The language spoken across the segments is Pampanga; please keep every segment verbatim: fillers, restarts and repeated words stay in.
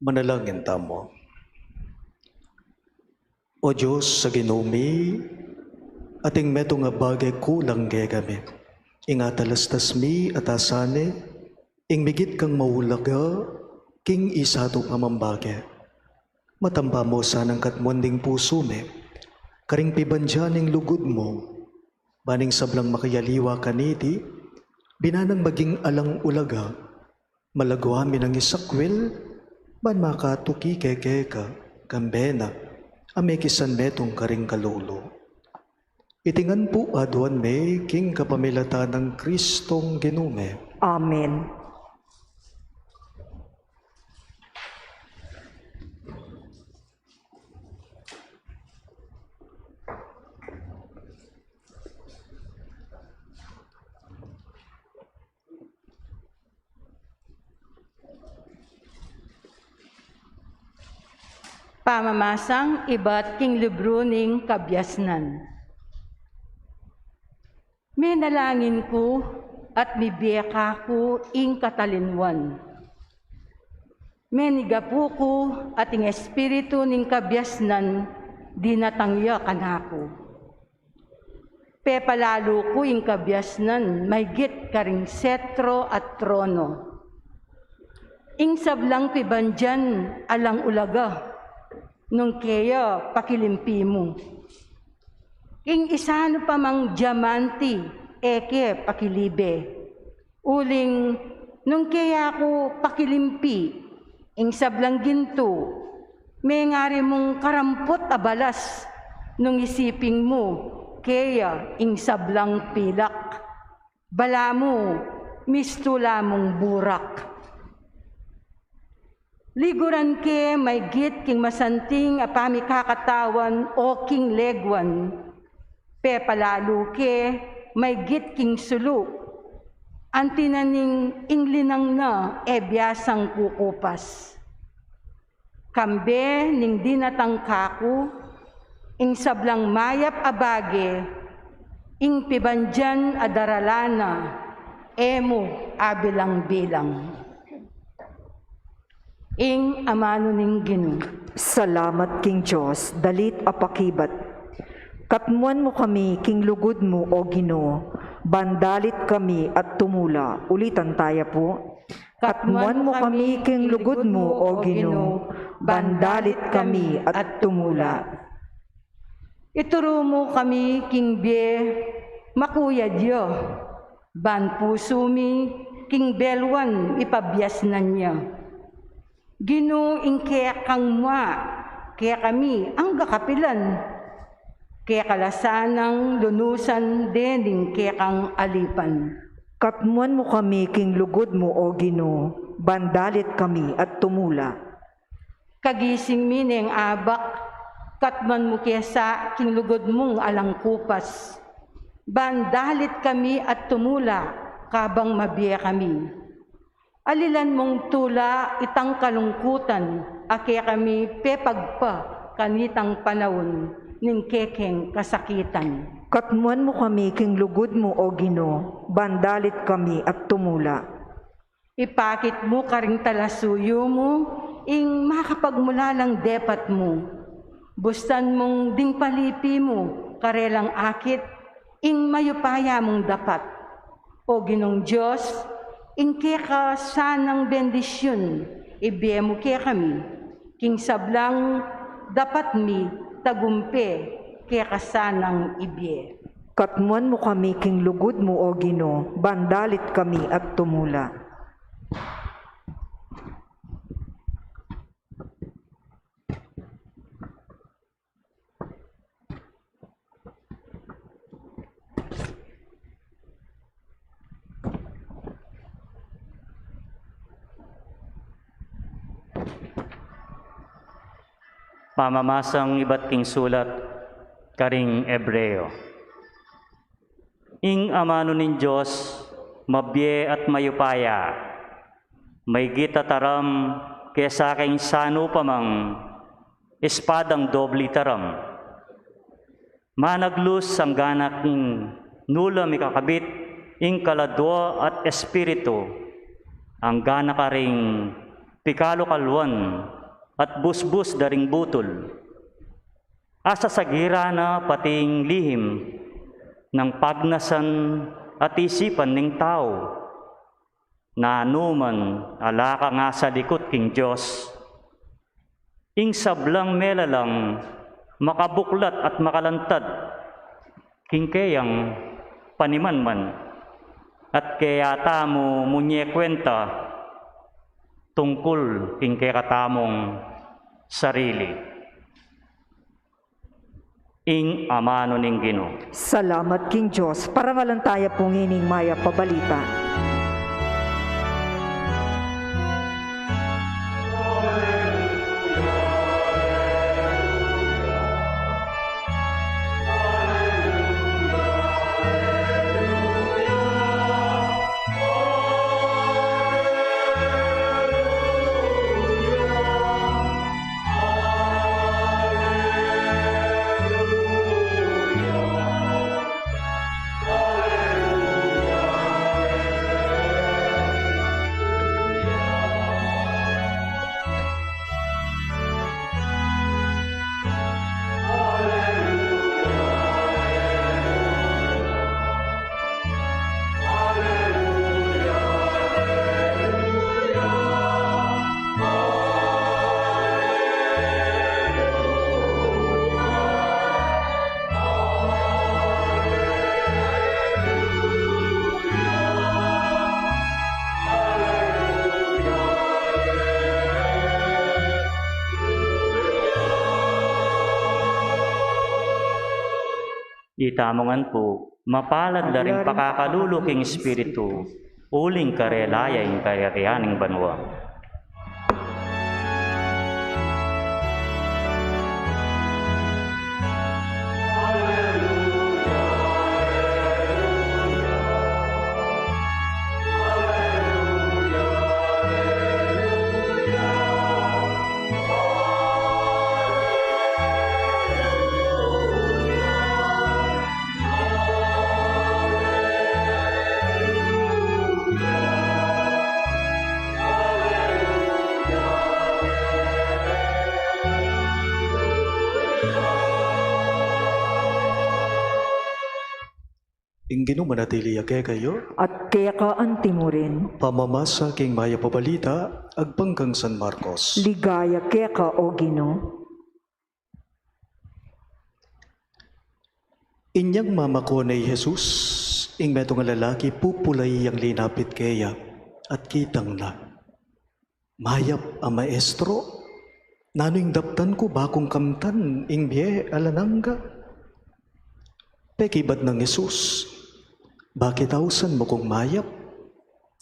Manalangin tamu. O Dios a Ginu mi, atin metung a bage kulang kekami. Ing atalastas mi at asane, ing migit kang maulaga king isatu a mambage. Matamba mu sanang katmuan ding pusu mi karing pibandian ning lugud mu, ban ing sablang makialiwa kaniti, binanang maging alang ulaga, malagwa mi nang isakwil, ban makatuki keka kambe na a mekisan metung karing kalulu. Iti ngan pu aduan mi king kapamilatan nang Kristong Ginu mi. Amen. Pamamasang ibat king libru ning Kabiasnan. Menalangin ku at mibie kaku ing katalinwan. Menigapu ku at ing espiritu ning kabiasnan dinatang ya kanaku. Pepalalu ku ing kabiasnan maygit karing setro at trono. Ing sablang pibandian alang ulaga, nung keya pakilimpi mu. Ing isanu pa mang diamante, e ke pakilibe. Uling nung keya ku pakilimpi ing sablang gintu, mengari mung karamput a balas nung isiping mu keya ing sablang pilak. Balamu, mistula mung burak. Liguran ke maygit king masanting a pamikakatawan o king leguan, pepalalu ke maygit king sulu, anti na ning ing linang na e biasang kukupas. Kambe ning dinatang kaku, ing sablang mayap a bage, ing pibandian a daralan na, e mu abilang-bilang. Ing amanu ning Ginu. Salamat king Dios, dalit a pakibat. Katmuan mu kami king lugud mu, O Ginu, ban dalit kami at tumula. Ulitan taya pu. Katmuan mu kami king lugud mu, O Ginu, ban dalit kami at tumula. Ituru mu kami king bie makuyad ya, ban pusu mi king beluan ipabiasnan ya. Ginu, ing kekang mua kekami angga kapilan, keka la sanang lunusan dening kekang alipan. Katmuan mu kami king lugud mu, O Ginu, ban dalit kami at tumula. Kagising mi neng abak, katmuan mu ke sa king lugud mung alang kupas, ban dalit kami at tumula kabang mabie kami. Alilan mung tula itang kalungkutan a kekami pepagpa kanitang panaun ning kekeng kasakitan. Katmuan mu kami king lugud mu, O Ginu, ban dalit kami at tumula. Ipakit mu karing talasuyu mu ing makapagmulalang depat mu. Bustan mung ding palipi mu karelang akit, Ing mayupaya mung dapat, O Ginung Dios, ing keka sanang bendisyun, ibie mu kekami, king sablang dapat mi tagumpe keka sanang ibie. Katmuan mu kami king lugud mu, O Ginu, ban dalit kami at tumula. Pamamasang ibat king sulat karing Ebreo. Ing amanu ning Dios, mabie at mayupaya, maigit a taram kesa king sanu pa mang espadang doble taram. Managlus anggana king nu la mikakabit ing kaladua at espiritu, anggana karing pikalukaluan at busbus da ring butul. Asasagiran na pati ing lihim nang pagnasan at isipan ning tau. Nanu man a lakang asalikut king Dios, ing sablang melalang makabuklat at makalantad king keyang panimanman, at keya tamu munye kuenta tungkul king kekatamung sarili. Ing amanu ning Ginu. Salamat king Dios. Parangalan taya pu ngening mayap a balita. Itamu ngan pu, mapalad la ring pakakalulu king Espiritu, uling karela ya ing kayarian ning banua. Ing Ginu manatili ya kekayu. At keka anti mu rin. Pamamasa king mayap a balita agpang kang San Marcos. Ligaya keka, O Ginu. Inyang mamako ne i Jesus, ing metung a lalaki pupulai yang linapit keya, at kitang na, "Mayap a Maestro, nanu ing daptan ku ba kung kamtan ing bie alang angga?" Pekibat nang Jesus, "Bakit ausan mu kung mayap?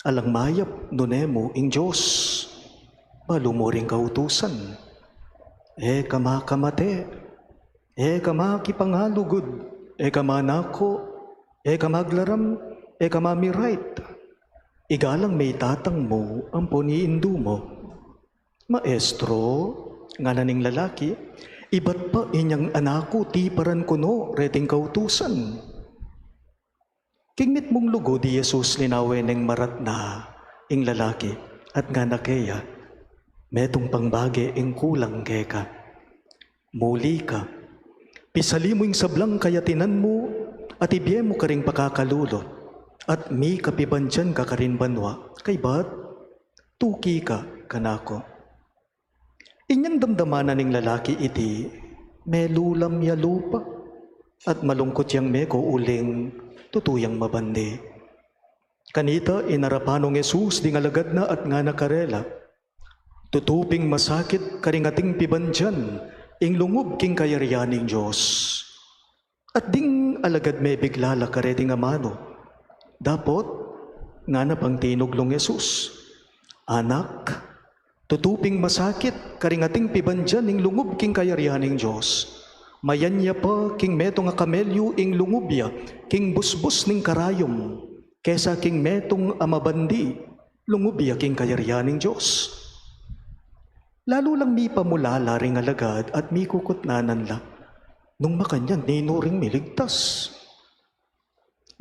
Alang mayap nune mu ing Dios, balu mu ring kautusan. E ka makamate, e ka makipangalugud, e ka manako, e ka maglaram, e ka mamirait. Igalang me i tatang mu ampon i indu mu." "Maestro," ngana ning lalaki, "ibat pa inyang anak ku tiparan ku no reting kautusan." King mitmung lugud i Jesus linawe neng maratna ing lalaki, at ngana keya, "Metung pang bage ing kulang keka. Muli ka, pisali mu ing sablang kayatinan mu, at ibie mu karing pakakalulu, at mikapibandian ka karin banua, kaybat tuki ka kanaku. Inyang damdaman na ning lalaki iti, melulam ya lupa, at malungkut yang meko uling tutu yang mabandi. Kanita, inarapan nong Jesus ding alagad na at ngana karela, "Tutu ping masakit karing ating pibandian ing lungub king kayarian ning Dios." At ding alagad mebigla la kareting amanu. Dapot, ngana pang tinug long Jesus, "Anak, tutu ping masakit karing ating pibandian ing lungub king kayarian ning Dios. Mayan ya pa king metung a kamelyu ing lungub ya king busbus ning karayum, kesa king metung a mabandi lungub ya king kayarian ning Dios." Lalu lang mipamulala ring alagad at mikukutnanan la, "Nung makanyan, ninu ring miligtas?"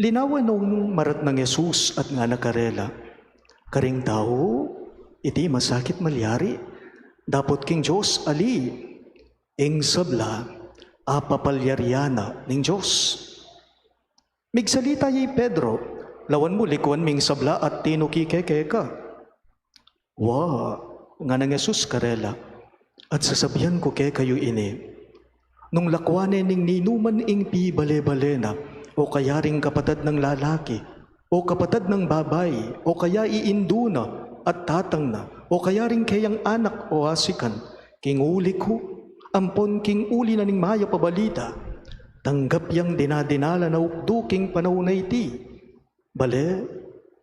Linawan nong maratnang Jesus at ngana karela, "Karing tau, iti masakit malyari, dapot king Dios, ali, ing sabla, apapalyarian na ning Dios." Migsalita ya i Pedro, "Lawan mu, likuan me ing sabla at tinuki ke keka." "Wa," nganang Jesus karela, "at sasabian ku kekayu ini, nung lakuan ne ning ninuman ing pibale-bale na, o kaya ring kapatad nang lalaki, o kapatad nang babai, o kaya i indu na at tatang na, o kaya ring keyang anak o asikan, king uli ku, ampon king uli na ning mayap a balita, tanggap yang dinadinala na ukdu king panaun a iti. Bale,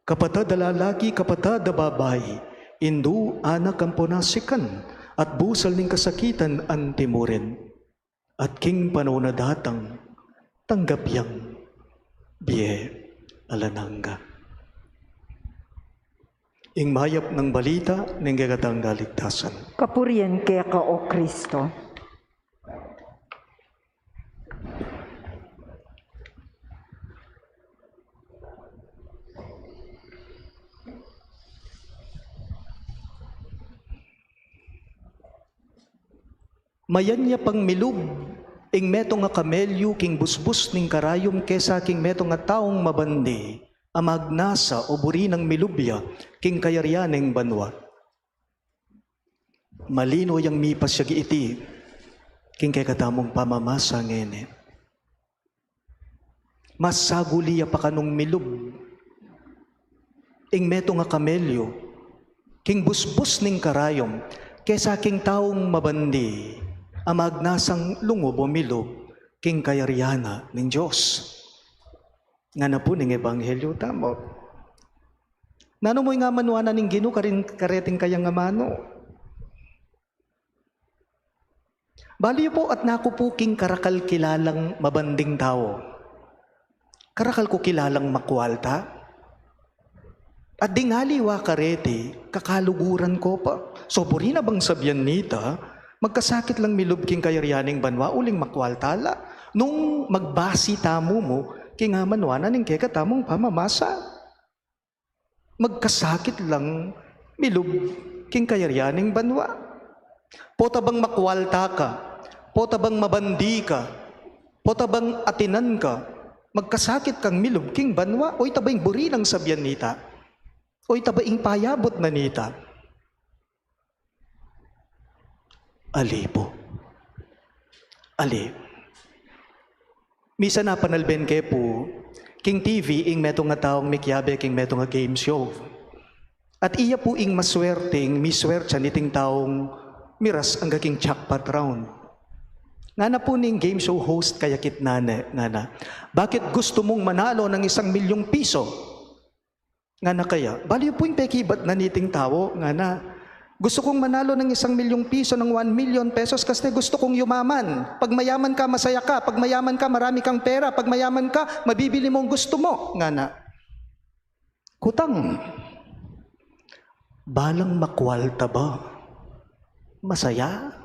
kapatad a lalaki, kapatad a babai, indu, anak ampon asikan, at busal ning kasakitan antimurin. At king panaun a datang, tanggap yang bie alang angga." Ing mayap nang balita ning kekatang kaligtasan. Kapurian keka, O Kristo. Mayan ya pang milub ing metung a kamelyu king busbus ning karayum kesa king metung a taung mabandi a magnasa o buri nang milub ya king kayarian ning banua. Malino yang mipasyag iti king kekatamung pamamasa ngeni. Mas saguli ya pa kanung milub ing metung a kamelyu king busbus ning karayum kesa king taung mabandi a magnasang lungub o milub king kayarian na ning Dios. Ngana pu ning ebanghelyu tamu. Nanu mu ing amanuan na ning Ginu karin, kareting kayang amanu? Balu yu pu, atna ku pu king karakal kilalang mabanding tau. Karakal ku kilalang makwalta. At ding aliwa kareti, kakaluguran ko pa. So, buri na bang sabian nita, magkasakit lang milub king kayarian ning banua uling makwalta la? Nung magbasi tamu mu king amanuan na ning kekatamung pamamasa. Magkasakit lang milub king kayarian ning banua. Pota bang makwalta ka, pota bang mabandi ka, pota bang atinan ka, magkasakit kang milub king banua, o ita ba ing buri nang sabian nita? O ita ba ing payabut na nita? Ali pu. Ali. Misan apanalben ke pu king T V ing metung a taung mikiabe king metung a game show. At iya pu ing maswerteng miswertian iting taung miras angga king jackpot round. Ngana pu ning game show host kaya kitnan ne, ngana, "Bakit gusto mong manalo ng isang milyong piso?" Ngana kaya, "Balu yu pu ing pekibat na niting tau?" Ngana, "Gusto kong manalo ng isang milyong piso, ng one million pesos, kasi gusto kong yumaman. Pag mayaman ka, masaya ka. Pag mayaman ka, marami kang pera. Pag mayaman ka, mabibili mo ang gusto mo." Ngana, "Kutang, balang makwalta ba masaya?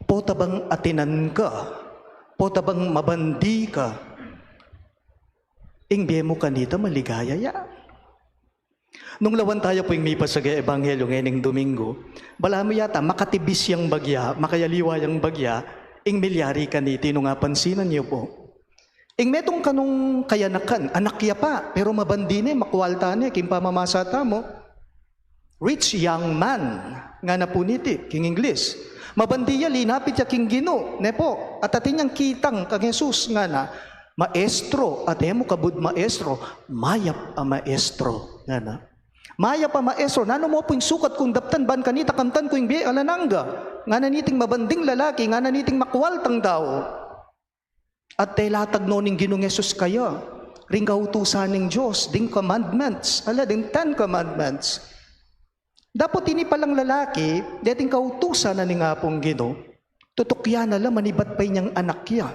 Pota bang atinan ka, pota bang mabandi ka, ing bie mu kanita maligaya ya?" Nung lawan taya pu ing mipasyag a ebanghelyu ngening Domingo, balamu yata makatibis yang bagya, makayaliwa yang bagya, ing milyari kaniti, nung apansinan yu pu. Ing metung kanung kayanakan, anak ya pa, pero mabandi ne, makwalta ne, king pamamasa tamu. Rich young man, ngana pu niti, king Ingles. Mabandi ya, linapit ya king Ginu, ne pu. At atin yang kitang kang Jesus, ngana, "Maestro, at e mu kabud maestro, mayap a maestro," ngana. "Mayap a maestro, nanu mu pu ing sukat kung daptan ban kanita kamtan ku ing bie alang angga?" Ngana niting mabanding lalaki, ngana niting makwaltang tau. At telatag no ning Ginung Jesus kaya, ring kautusan ning Dios, ding commandments, ala ding Ten Commandments. Dapot ini palang lalaki, deting kautusan na ning Apung Ginu, tutukyan na la manibat pa inyang anak ya.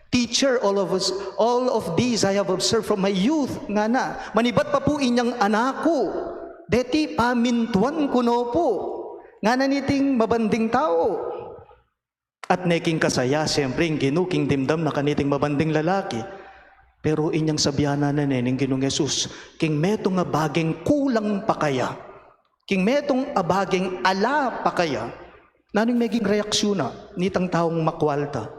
"Teacher, all of us, all of these I have observed from my youth," ngana. "Manibat pa pu inyang anak ku, deti pamintuan ku no pu," ngana niting mabanding tau. At ne king kasaya, siyempre, ing Ginu king dimdam na kaniting mabanding lalaki. Pero inyang sabian na ne ning Ginung Jesus, king metung a baging kulang pa kaya, king metung a baging ala pa kaya, nanu ing meging reaksyun na nitang taung makwalta?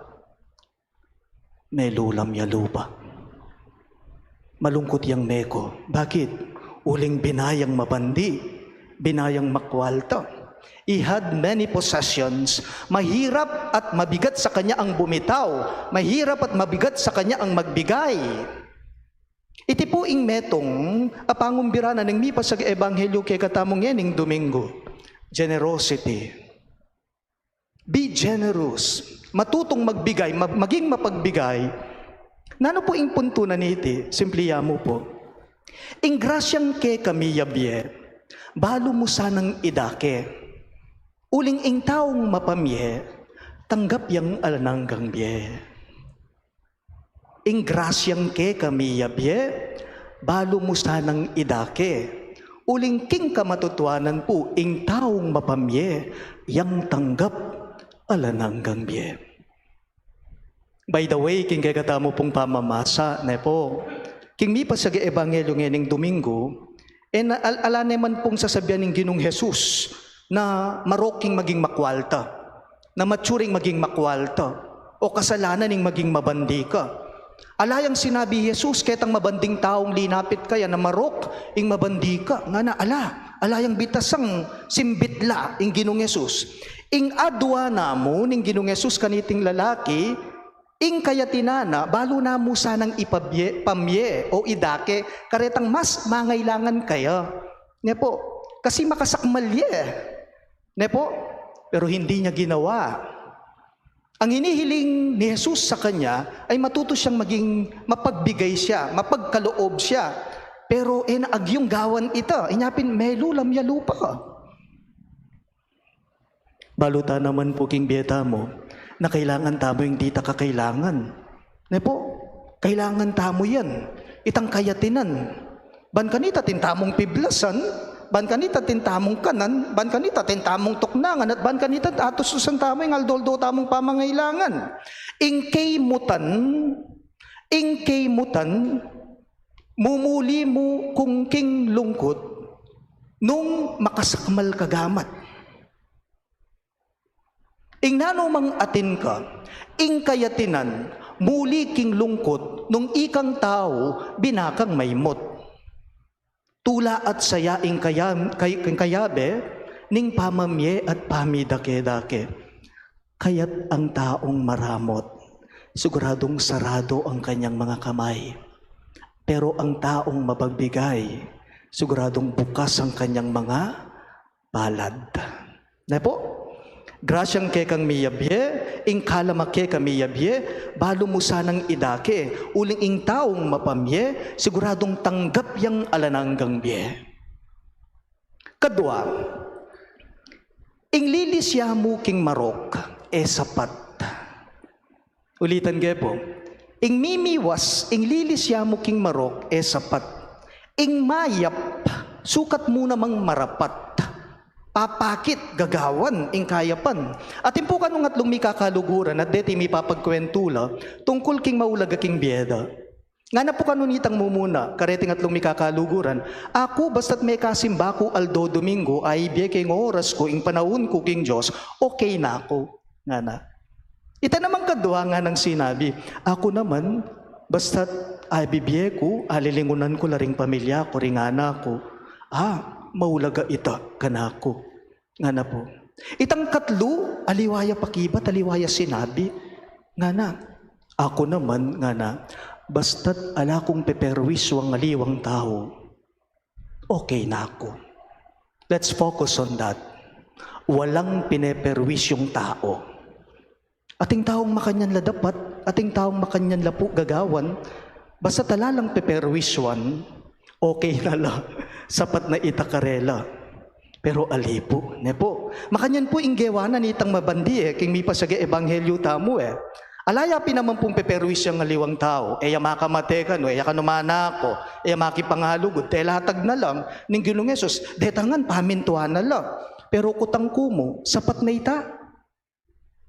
Melulam ya lupa. Malungkut yang meko. Bakit? Uling binayang mabandi, binayang makwalta. He had many possessions. Mahirap at mabigat sa kanya ang bumitaw. Mahirap at mabigat sa kanya ang magbigay. Iti pu ing metung a pangumbira na ning mipasag ebanghelyo kekatamu ngening Domingo. Generosity. Be generous. Matutung magbigay, ma-, maging mapagbigay. Nanu pu ing puntu na niti? Simple ya mu pu. Ing grasyang keka miyabie, balu mu sanang idake. Uling ing taung mapamie, tanggap yang alang anggang bie. Ing grasyang keka miyabie, balu mu sanang idake. Uling king kamatutuanan pu, ing taung mapamie, yang tanggap alang anggang bie. By the way, king kekatamu pung pamamasa, ne pu, king mipasag ebanghelyo ngening Domingo, e na, al-, ala ne man pung sasabian ning Ginung Jesus na marok ing maging makwalta, na mature ing maging makwalta, o kasalanan ing maging mabandi ka. Ala yang sinabi Jesus ketang mabanding taung linapit kaya na marok ing mabandi ka. Ngana, ala, ala yang bitasang simbit la ing Ginung Jesus. Ing adwa na mu ning Ginung Jesus kaniting lalaki, ing kayatinan na, balu na mu sanang ipabie, pamie, o idake, karetang mas mangailangan kaya. Ne pu, kasi makasakmal ye. Ne pu, pero hindi niya ginawa. Ang hinihiling ni Jesus sa kanya ay matuto siyang maging mapagbigay siya, mapagkaloob siya. Pero e na agyung gawan ita, inya pin melulam ya lupa. Balu ta naman pu king bie tamu, na kailangan tamu ing dita kakailangan. Ne pu, kailangan tamu yan. Itang kayatinan. Ban kanita atin tamung piblasan, ban kanita atin tamung kanan, ban kanita atin tamung tuknangan, at ban kanita atususan tamu ing aldo-aldo tamung pamangailangan. Ing kaymutan, ing kaymutan, mumuli mu kung king lungkut, nung makasakmal ka gamat. Ing nanumang atin ka, ing kayatinan, muli king lungkut, nung ikang tau, binakang maimut. Tula at saya ing kaya-, kay-, ing kayabe, ning pamamie at pamidake-dake. Kaya't ang taong maramot, siguradong sarado ang kanyang mga kamay. Pero ang taong mapagbigay, siguradong bukas ang kanyang mga palad. Ne pu? Grasyang kekang miyabie, ing kalaman keka miyabie, balu mu sanang idake, uling ing taong mapamie, siguradong tanggap yang alang anggang bie. Kadua, ing lilis ya mu king marok, e sapat. Ulitan ke pu. Ing mimiwas, ing lilis ya mu king marok, e sapat. Ing mayap, sukat mu namang marapat. Papakit, gagawan, ing kayapan. Atin pu kanung atlung mikakaluguran, at deti mipapagkwentu la, tungkul king maulaga king bie da. Ngana pu kanu nitang mumuna, kareting atlung mikakaluguran, "Aku, basta't mekasimba ku aldo Domingo, aibie ke ing oras ku, ing panaun ku king Dios, okay na ku." Ngana. Ita namang kadua, nganang sinabi, "Aku naman, Basta't abibie ku, alilingunan ku la ring pamilya ku, ring anak ku, ah, maulaga ita kanaku. Ngana pu. Itang katlu, aliwa ya pakibat, aliwa ya sinabi. Ngana, aku naman, ngana, basta't ala kung peperwisyung aliwang tau, okay na aku. Let's focus on that. Walang pineperwisyung tau. Ating taung makanyan la dapat, ating taung makanyan la pu gagawan, basta't ala lang peperwisyuan, okay na la, sapat na ita karela. Pero ali pu, ne pu. Makanyan pu ing gewa na nitang mabandi e, king mipasagang ebanghelyu tamu e. Ala ya pin naman pung peperwisyung aliwang tau, e ya makamate kanu, e ya kanu manako, e ya makipangalugud, e latag na lang ning Ginung Jesus, deta ngan pamintuan na la. Pero kutang ku mu, sapat na ita?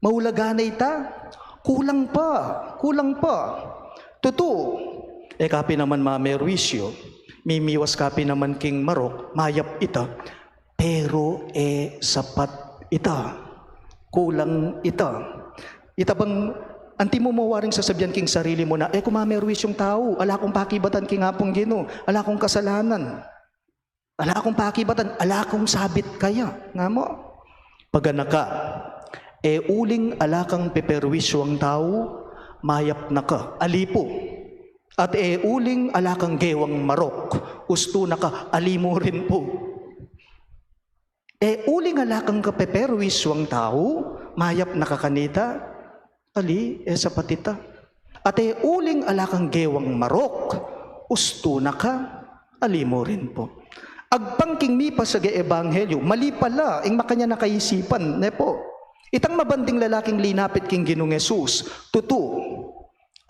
Maulaga na ita? Kulang pa, kulang pa. Tutu, e ka pin naman mamerwisyu, mimiwas ka pin naman king marok, mayap ita. Pero e sapat ita. Kulang ita. Ita bang anti mu mu waring sasabian king sarili mu na, e ku mamerwisyung tau, ala kung pakibatan king Apung Ginu, ala kung kasalanan. Ala kung pakibatan, ala kung sabit kaya. Nga mu, paganaka, e uling ala kang peperwisyuang tau, mayap na ka, ali pu. At e uling ala kang gewang marok, ustu na ka, ali mu rin pu. E uling ala kang kapeperwisyuang tau, mayap na ka kanita, ali, e sapat ita. At e uling ala kang gewang marok, ustu na ka, ali mu rin pu. Agpang king mipasagang ebanghelyu, mali pala ing makanyan a kaisipan, ne pu. Itang mabanding lalaking linapit king Ginung Jesus, tutu,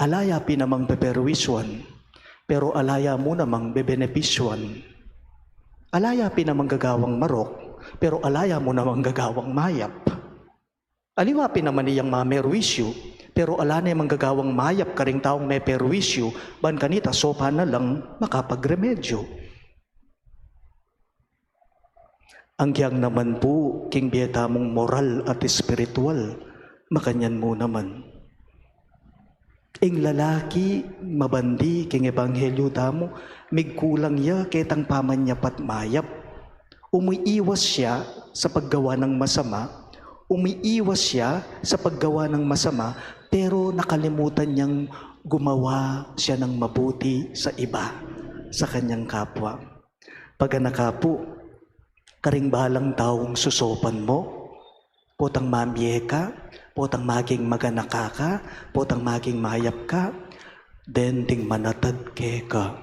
ala ya pin namang peperwisyuan, pero ala ya mu namang bebenepisyuan. Ala ya pin namang gagawang marok, pero ala ya mu namang gagawang mayap. Aliwa pin naman iyang mamerwisyu, pero ala ne mang gagawang mayap karing taung meperwisyu, ban kanita saupan na lang makapagremedyu. Agyang naman pu, king bie tamung moral at espiritual, makanyan mu naman. Ing lalaki mabandi king ebanghelyu tamu, migkulang ya ketang pamanyapat mayap. Umiiwas siya sa paggawa ng masama, umiiwas siya sa paggawa ng masama, pero nakalimutan niyang gumawa siya ng mabuti sa iba, sa kanyang kapwa. Paganaka pu, karing balang taung susopan mu, potang mamie ka, potang maging maganaka ka, potang maging mayap ka, den ding manatad keka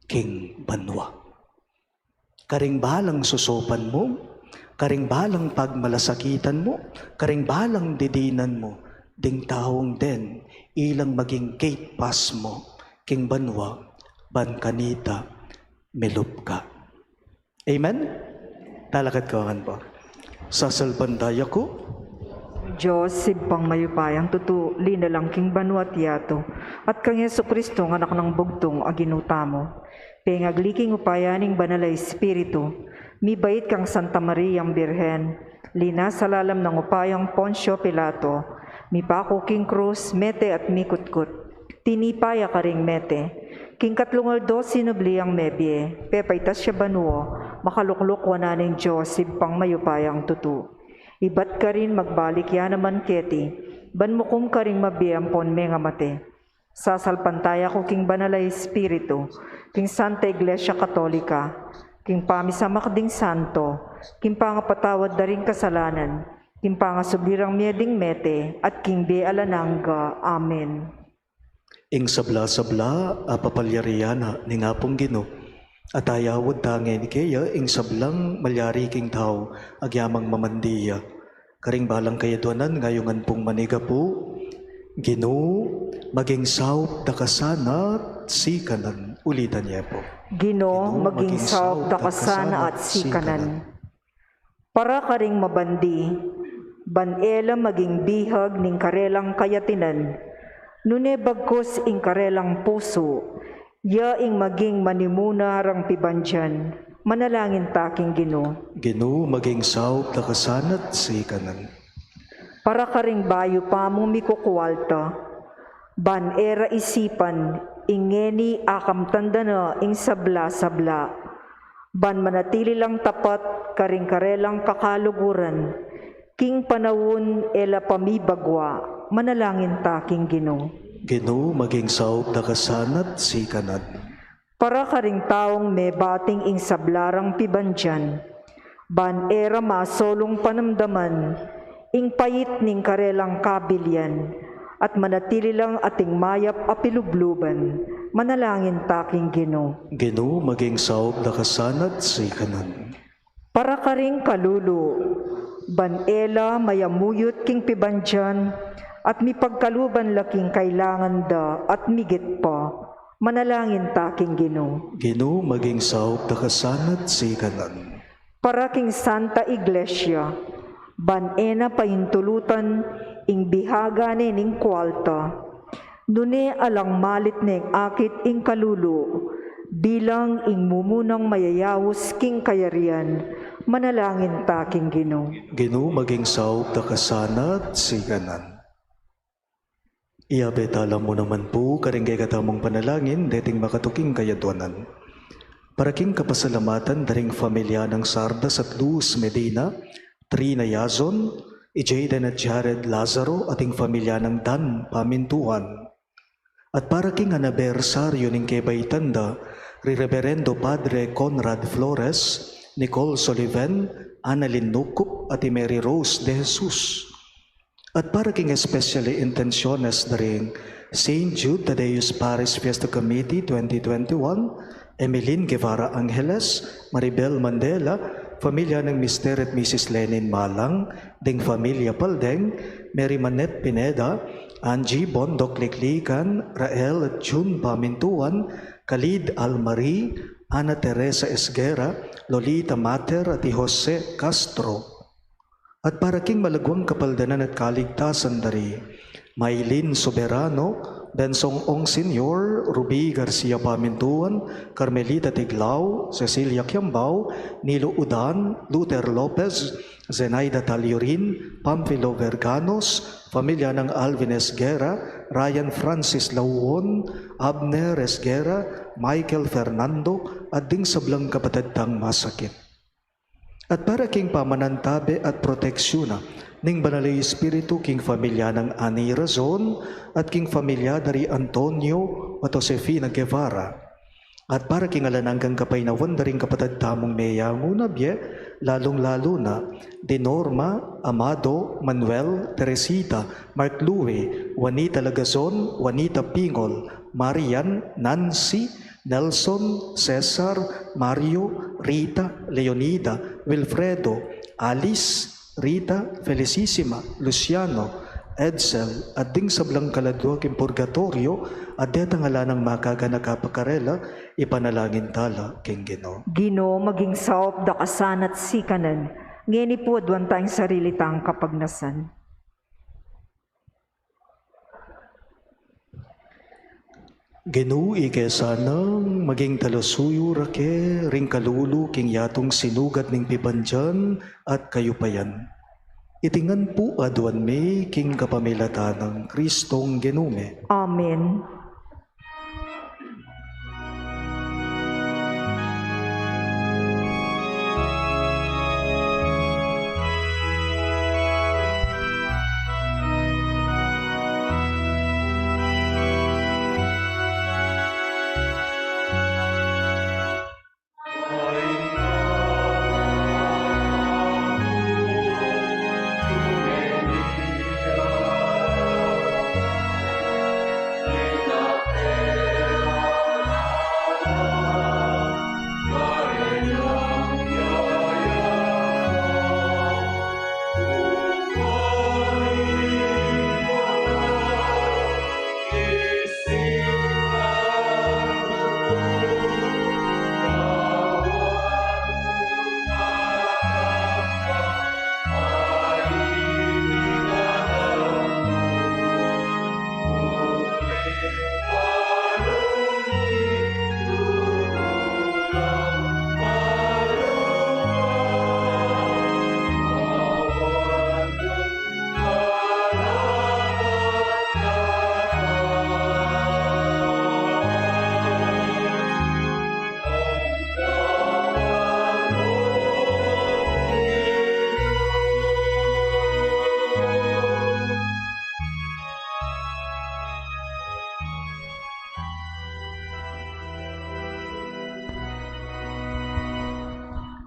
king banua. Karing balang susopan mu, karing balang pagmalasakitan mu, karing balang didinan mu, ding taung den, ilang maging gate pass mu king banua, ban kanita milub ka. Amen? Talakad ka ngan pu. Sasalpantaya ku, Dios, Ibpang mayupayang tutu, linalang king banua at yatu, at kang Jesucristo, a Anak nang bugtung a Ginu tamu. Pengagli king upaya ning Banal a Espiritu, mibait kang Santa Mariang Birhen, linasa lalam nang upayang Poncio Pilato, mipaku king krus, mete at mikutkut. Tinipa ya karing mete. King katlung aldo sinubli yang mebie, pepaitas ya banua, makalukluk wanan ning Dios, Ibpang mayupayang tutu. Ibat karin magbalik ya naman keti, ban mukum karing mabie ampon mengamate. Sasalpantaya ku king Banal a Espiritu, king Santa Iglesia Katolika, king pamisamak ding santo, king pangapatawad da ring kasalanan, king pangasubli rang mie ding mete, at king bie alang angga. Amen. Ing sabla-sabla a papalyarian na ning Apung Ginu, at ayawad ta ngeni keya ing sablang malyari king tau, agyamang mamandi ya. Karing balang kayadwanan, ngayungan pung manigapu. Ginu, maging saup da ka sana at sikanan. Ulitan ye pu. Ginu, maging saup da ka sana at sikanan. Para karing mabandi, ban e la maging bihag ning karelang kayatinan, nune bagkus ing karelang pusu, ya ing maging manimuna rang pibandian. Manalangin ta king Ginu. Ginu, maging saup da ka sana at sikanan. Para karing bayu pa mung mikukualta, Ban e ra isipan ing ngeni akamtan da na ing sabla-sabla. Ban manatili lang tapat karing karelang kakaluguran, king panaun e la pamibagua, manalangin ta king Ginu. Ginu, maging saup da ka sana't sikanan. Para karing taung mebating ing sabla rang pibandian, ban e ra masolung panamdaman ing pait ning karelang kabilian, at manatili lang ating mayap a pilubluban, manalangin ta king Ginu. Ginu, maging saup da ka sana't sikanan. Para karing kalulu, ban e la mayamuyut king pibandian, at mipagkaluban la king kailangan da, at migit pa, manalangin ta king Ginu. Ginu, maging saup da ka sana't sikanan. Para king Santa Iglesia, ban e na paintulutan ing bihaga ne ning kualta, nune alang malit neng akit ing kalulu, bilang ing mumunang mayayaus king kayarian, manalangin ta king Ginu. Ginu, maging saup da ka sana't sikanan. Iyabe tala mu naman pu karing kekatamung panalangin deting makatuking kayadwanan. Para king kapasalamatan da ring familia nang Sardas at Luz Medina, Trina Yazon, Jayden at Jared Lazaro, at ing familia nang Dan Pamintuan. At para king anibersaryu ning kebaitan da ri Reberendo Padre Conrad Flores, Nicole Soliven, Annalyn Nucup, at i Mary Rose de Jesus. At para king especial intensiones da ring Saint Jude Thaddeus Parish Fiesta Committee twenty twenty-one, Emeline Guevara Angeles, Maribel Mandela, familia nang Mister at Missus Lenin Malang, ding familia Paldeng, Mary Manette Pineda, Angie Bondok Liklikan, Rael at June Pamintuan, Khalid Almari, Ana Teresa Esguerra, Lolita Mater at i Jose Castro. At para king malaguang kapaldanan at kaligtasan da ri Maylin Soberano, Bensong Ong Senior, Ruby Garcia Pamintuan, Carmelita Tiglao, Cecilia Kiambao, Nilo Udan, Luther Lopez, Zenaida Taliorin, Pamphilo Verganos, familia nang Alvin Esguerra, Ryan Francis Lauon, Abner Esguerra, Michael Fernando, at ding sablang kapatad tang masakit. At para king pamanantabe at proteksyuna ning Banal a Espiritu king familia nang Ani Razon at king familia da ri Antonio at Josefina Guevara. At para king alang anggang kapaynawan da ring kapatad tamung meyangu na bie, lalung-lalu na di Norma, Amado, Manuel, Teresita, Mark Louie, Juanita Lagazon, Juanita Pingol, Marian, Nancy, Nelson, Cesar, Mario, Rita, Leonida, Wilfredo, Alice, Rita, Felicissima, Luciano, Edsel, at ding sablang kaladua king purgatoryo, at detang ala nang makaganaka pa karela, ipanalangin tala king Ginu. Ginu, maging saup da ka sana't sikanan, ngeni pu aduan tang sarili tang kapagnasan. Ginu, ike sanang maging talasuyu ra ke ring kalulu king yatung sinugat ning pibandian at kayupayan. Iti ngan pu aduan mi king kapamilatan nang Kristong Ginu mi. Amen.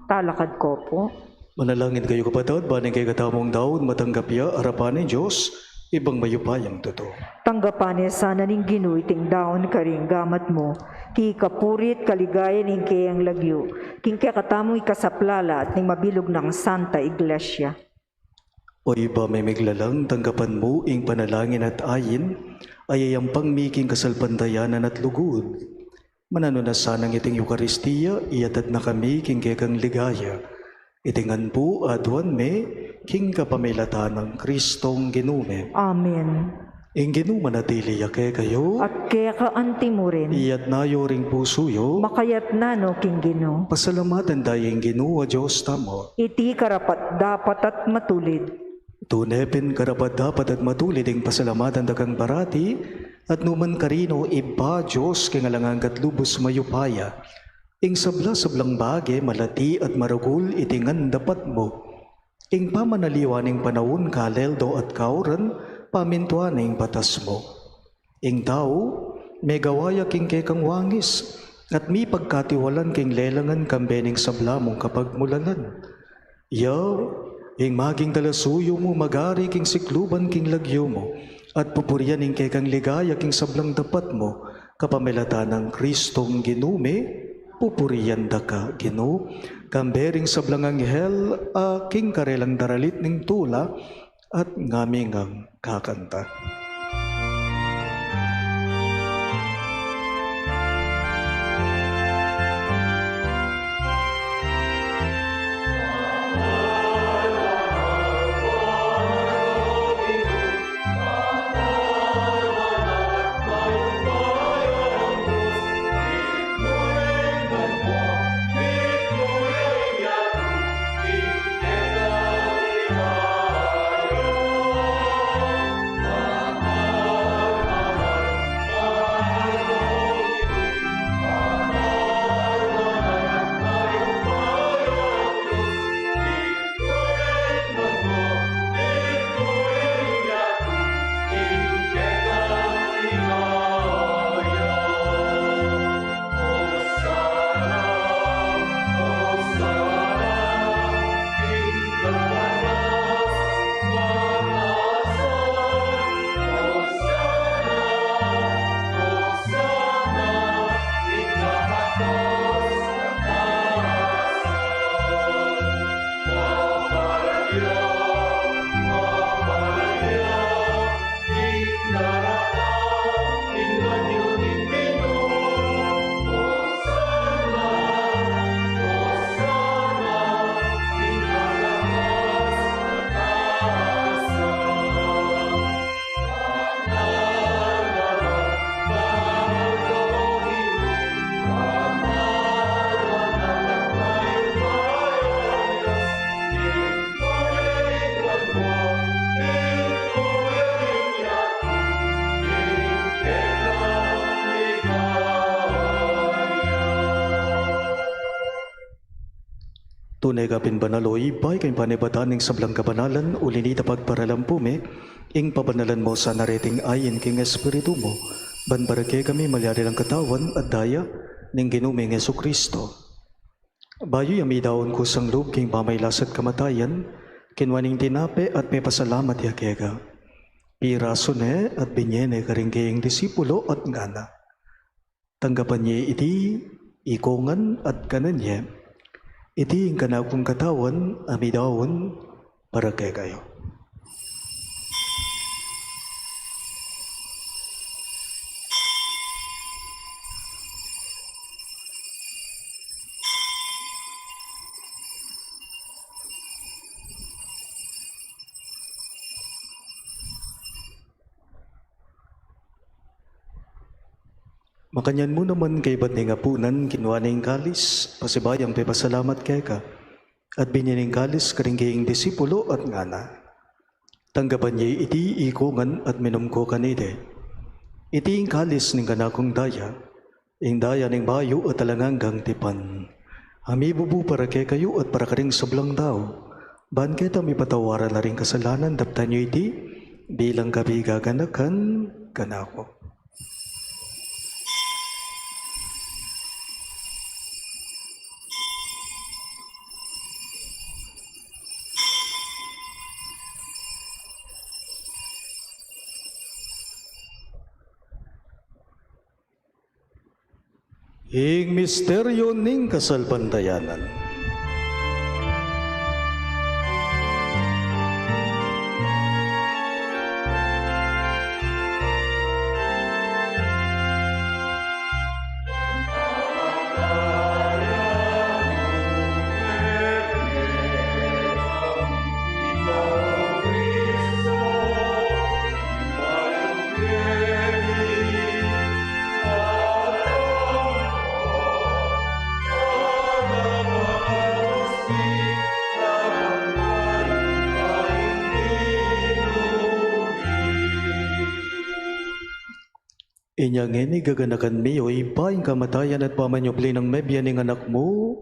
Talakad ko pu. Manalangin kayu, kapatad, ban ing kekatamung daun matanggap ya arapan ning Dios, Ibpang mayupayang tutu. Tanggapan na sana ning Ginu iting daun karing gamat mu, king kapurian at kaligayan ning keyang lagyu, king kekatamung ikasaplala at ning mabilug nang Santa Iglesia. O Ibpa ming miglalang, tanggapan mu ing panalangin at ain a yayampang mi king kasalpantayanan at lugud. Mananu na sanang iting Eukaristia, iyatad na kami king kekang ligaya. Iti ngan pu aduan mi king kapamilatan nang Kristong Ginu mi. Amen. Ing Ginu manatili ya kekayu. At keka anti mu rin. Iyatna yu ring pusu yu. Makayatna no king Ginu. Pasalamatan taya ing Ginu a Dios tamu. Iti karapat-dapat at matulid. Tune pin karapat-dapat at matulid ing pasalamatan da kang parati, at nukarin man, Ibpa, Dios king alang angga at lubus mayupaya. Ing sabla-sablang bage, malati at maragul, iti ngan dapat mu. Ing pamanaliwa ning panaun, kaleldo at kauran, pamintuan ning batas mu. Ing tau, megawa ya king kekang wangis, at mipagkatiwalan king lelangan kambe ning sabla mung kapagmulalan. Ya, ing maging talasuyu mu, magari king sikluban king lagyu mu, at pupurian ing kekang ligaya king sablang dapat mu, kapamilatan nang Kristong Ginu mi, pupurian da ka, Ginu, kambe ring sablang anghel, a king karelang daralit ning tula, at ngami ngang kakanta. Tune ka pin banal, o Ibpa, ika ing panibatan ning sablang kabanalan, uli na nita pagparalan pu mi ing pabanalan mu sana reting ain king Espiritu mu, ban para kekami malyari lang katawan at daya ning Ginu ming Jesucristo. Bayu ya midaun kusang lub king pamagkasakit at kamatayan, kinua ne ing tinape at pepasalamat ya keka. Pirasu ne at binye ne karing kayang disipulo at ngana: Tanggapan ye iti ikongan at kanan ye. Iti ing kanakung katawan a midaun para kekayu. Makanyan mu naman kaybat ning apunan, kinua ne ing kalis, pasibayu yang pepasalamat keka, at binye ne ing kalis karing kayang disipulo at ngana: Tanggapan ye iti ikongan at minum ko kaniti. Iti ing kalis ning kanakung daya, ing daya ning bayu at alang anggang tipan, a mibubu para kekayu at para karing sablang tau, ban keta mipatawaran la ring kasalanan. Daptan yu iti bilang kapaganakan kanaku. Ing misteryo ning kasalpantayanan. Inya ngeni, gaganakan mi, O Ibpa, ing kamatayan at pamanyubli nang mebie ning Anak mu,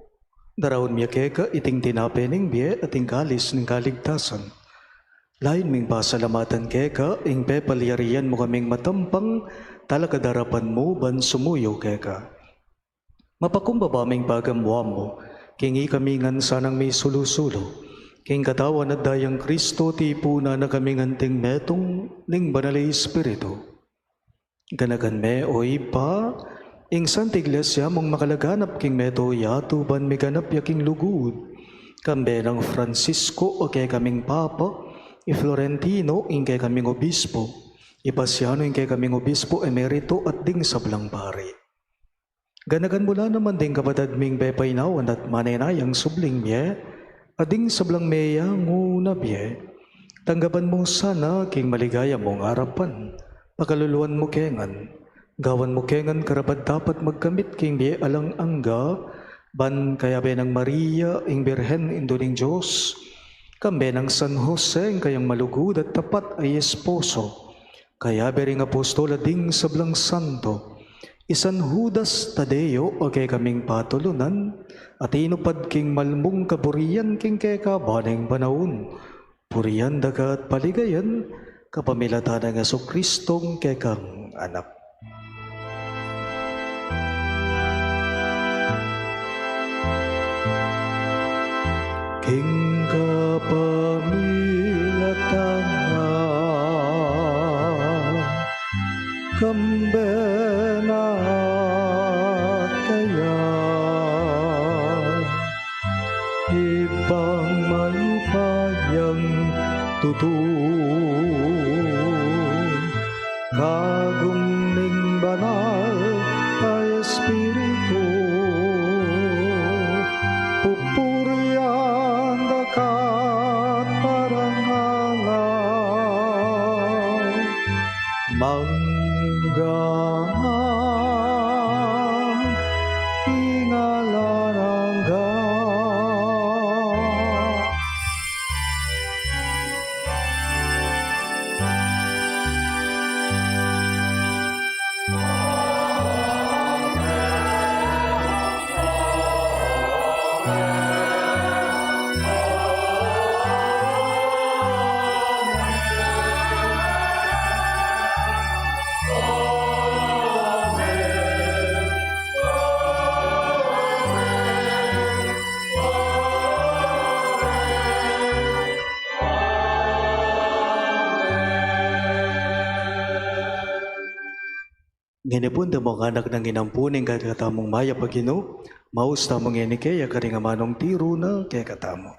daraun mi keka iting tinape ning bie at ing kalis ning kaligtasan. Layun ming pasalamatan keka ing pepalyarian mu kaming matampang talakad arapan mu ban sumuyu keka. Mapakumbaba ming pagamua mu king ikami ngan sanang misulu-sulu king Katawan at Dayang Kristo, tipunan na kaming anting metung ning Banal a Espiritu. Ganakan me, O Ibpa, ing Santa Iglesia mung makalaganap king meto yatu ban miganap ya king lugud, kambe nang Francisco a kekaming Papa, i Florentino ing kekaming Obispo, i Pasiano ing kekaming Obispo Emerito at ding sablang pari. Ganakan mu la naman ding kapatad ming pepainawan at manenayang subling mie, at ding sablang meyangu na bie. Tanggapan mu sana king maligaya mung arapan, pakaluluan mu kengan, gawan mu kengan karapat-dapat magkamit king bie alang angga, ban kayabe nang Maria, ing Birhen, Indu ning Dios, kambe nang San Jose, ing kayang malugud at tapat a esposo, kayabe ring apostol at ding sablang santo, i San Judas Tadeo a kekaming patulunan, a tinupad king malmung kaburian king kekaban ning panaun, purian da ka at paligayan, kapamilatan nang Jesucristong kekang Anak. King kapamilatan na, kambe na at kaya, Ibpang mayupayang tutu, kagum ning Banal a Espiritu, pupurian da ka at parangalan, mangga man king alang angga. Ngeni pu, ing anak nang inampu ning kekatamung mayap a Ginu, maus tamu ngeni keya karing amanung tiru na kekatamu.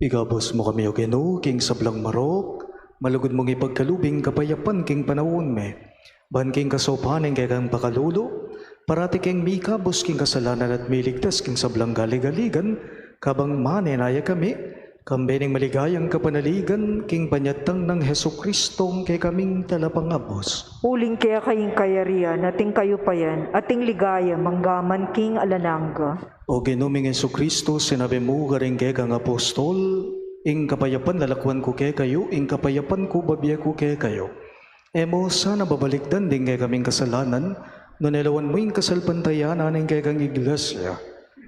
Ikabus mu kami, O Ginu, king sablang marok, malugud mung ipagkalub ing kapayapan king panaun mi. Ban king kasaupan ning kekang pakalulu, parati keng mikabus king kasalanan at miligtas king sablang galigaligan, kabang manenaya kami, kambe ning maligayang kapanaligan king panyatang nang Jesucristong kekaming Talapangabus. Uling keka ing kayarian, at ing kayupayan, at ing ligaya, manggaman king alang angga. O Ginu ming Jesucristo, sinabi mu karing kekang apostol, ing kapayapan lalakwan ku kekayu, ing kapayapan ku babie ku kekayu. E mu sana babalikdan ding kekaming kasalanan, nune lawan mu ing kasalpantayanan ning kekang iglesia.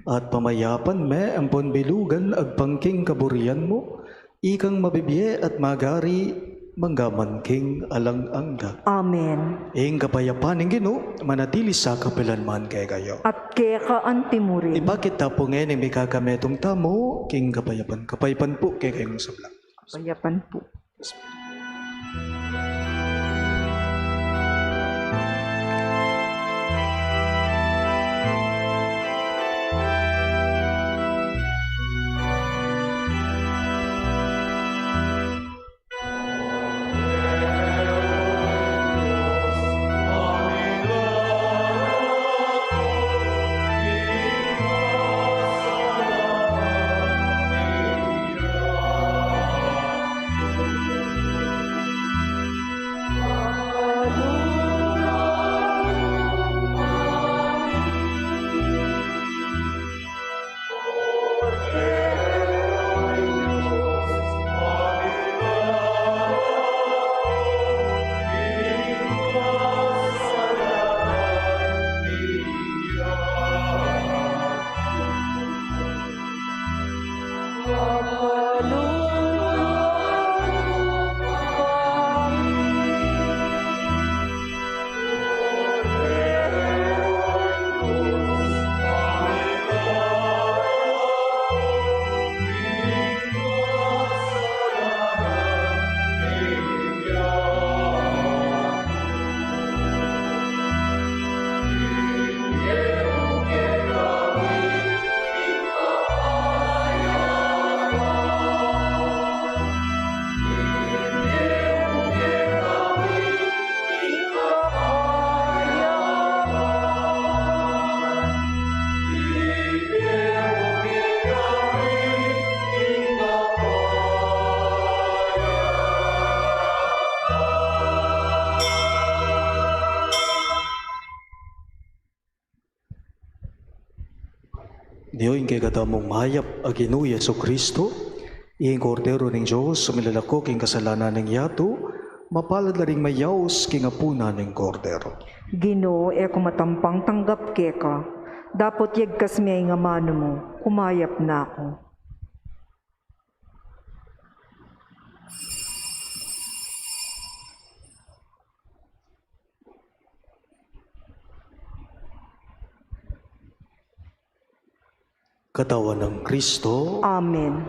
At pamayapan me ampon bilugan agpang king kaburian mu, ikang mabibie at magari manggaman king alang angga. Amen. Ing kapayapan ning Ginu, manatili sa kapilan man kekayu. At keka antimurin. Ipakit ta pu ngeni ing mikakametung tamu, king kapayapan. Kapayapan pu kekayung sabla. Kapayapan pu. Nio ing kekatamung mayap a Ginu Jesucristo, ing Kordero ning Dios, a milalako king kasalanan ning yatu, mapalad la ring mayaus king apunan ning Kordero. Ginu, e ku matampang tanggap keka, dapot yagkas me ing amanu mu, kumayap na ku. Katawan nang Kristo. Amen.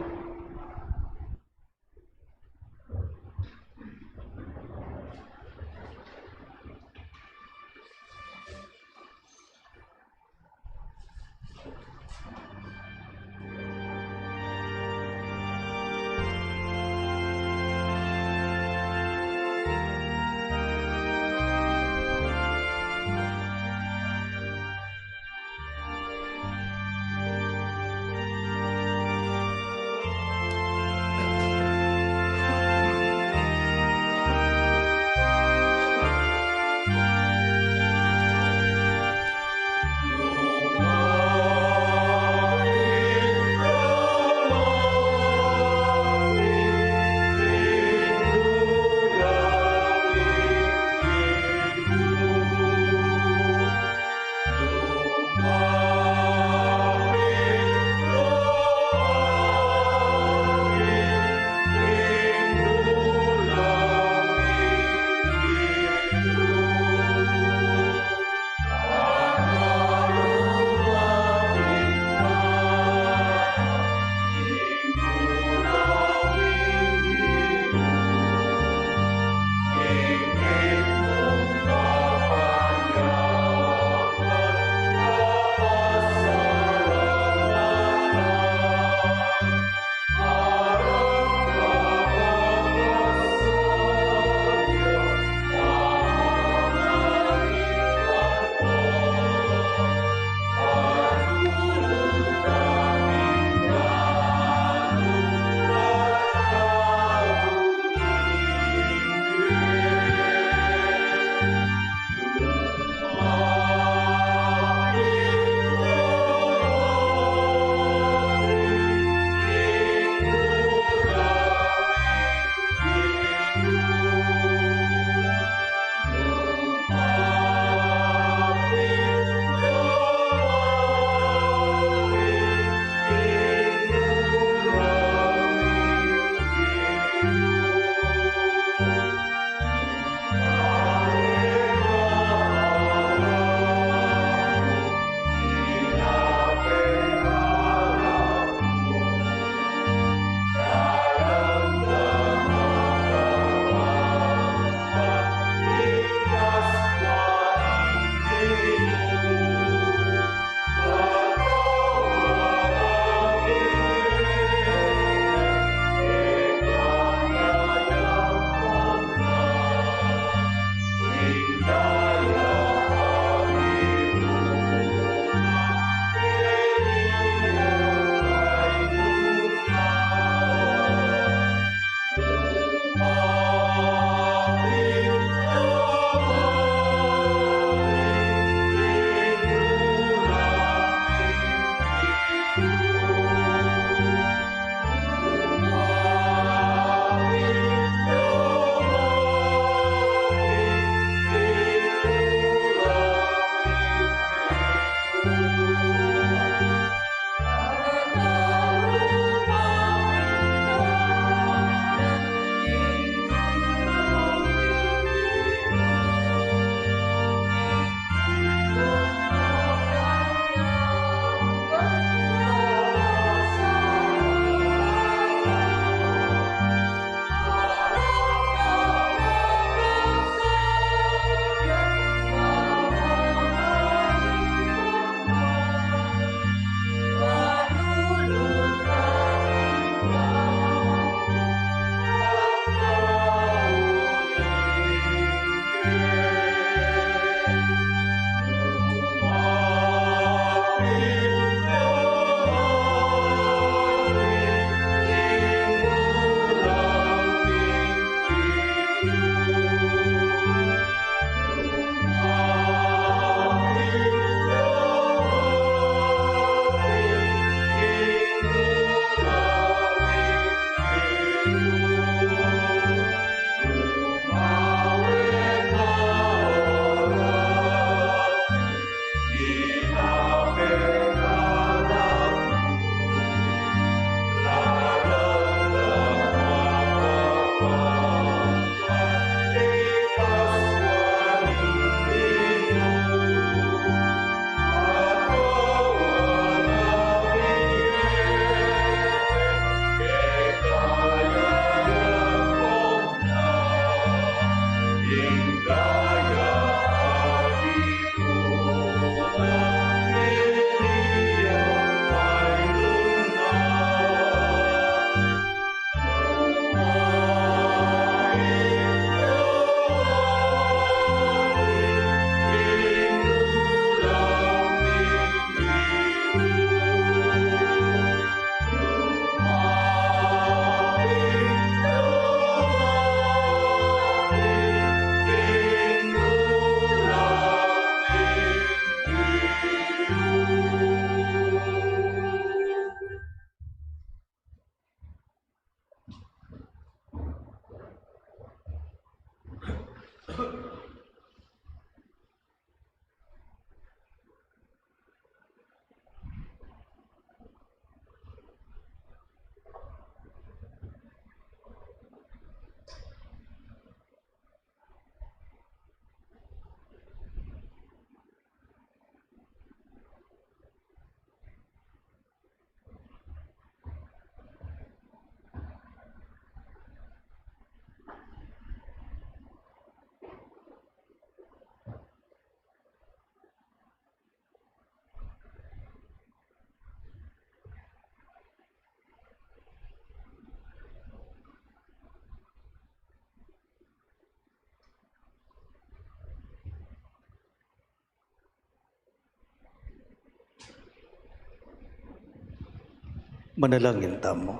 Manalangin tamu.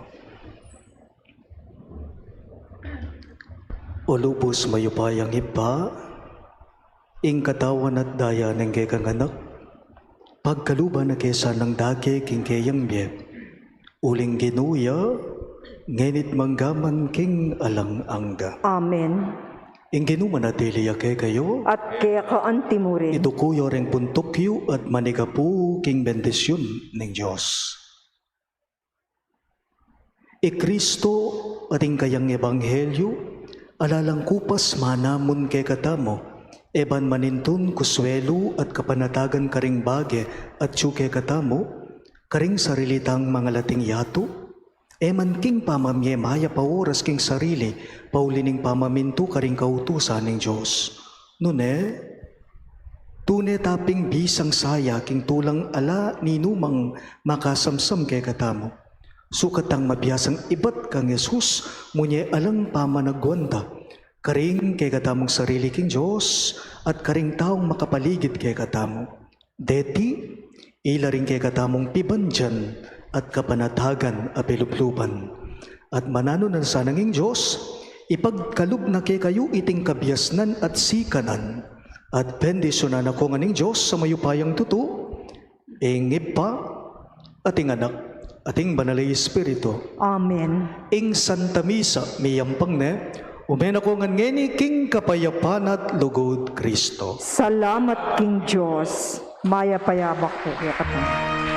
O lubus mayupayang Ibpa, ing katawan at daya ning kekang Anak, pagkaluban na ke sanang dake king keyang mie, uling Ginu ya, ngeni't mangga man king alang angga. Amen. Ing Ginu manatili ya kekayu. At keka antimurin. Ituku yu reng buntuk yu at manigapu king bendisyun ning Dios. I Kristo at ing kayang ebanghelyu, ala lang kupas manamun kekatamu, e ban manintun kuswelu at kapanatagan karing bage atyu kekatamu, karing sarili tang mangalating yatu, e man king pamamie mayap a oras king sarili, pauli ning pamamintu karing kautusan ning Dios. Nune, tune ta pin bisang saya king tulang ala ninumang makasamsam kekatamu. Sukat tang mabiasang ibat kang Jesus, munye alang pamanagwanta, karing kekatamung sarili king Dios, at karing taung makapaligid kekatamu. Deti, ila ring kekatamung pibandian at kapanatagan a pilubluban. At mananu na sanang ing Dios, ipagkalub na kekayu iting kabiasnan at sikanan, at bendisyunan na ko ngan ning Dios a mayupayang tutu, ing Ibpa, at ing Anak, at ing Banal a Espiritu. Amen. Ing Santa Misa miyampang ne, ume na ko ngan ngeni king kapayapan at lugud Kristo. Salamat king Dios. Mayap a abak pu kekatamu.